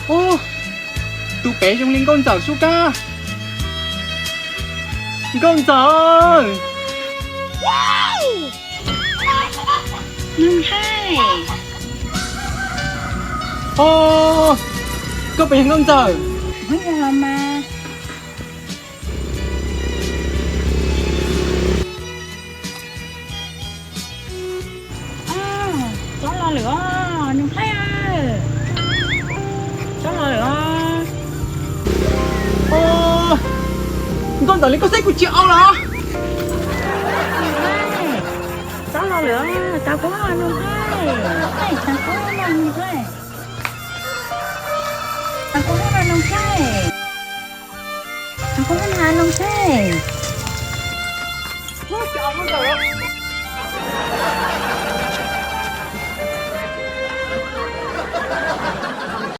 Ub, tus pem zoo li nkauj ntxawm xwb kab. Nkauj ntxawm. Nuj Nplhaib. Ub, koj puas yog nkauj ntxawm? Ub, yog los mas. Txhob los lawm os Nuj Nplhaib, txhob los lawm os. Nkauj ntxawm li koj xeeb kuv tsis au los. Txhob los lawm, txhob kub Nuj Nplhaib, txhob kub Nuj Nplhaib, txhob kub Nuj Nplhaib, txhob kub Nuj Nplhaib.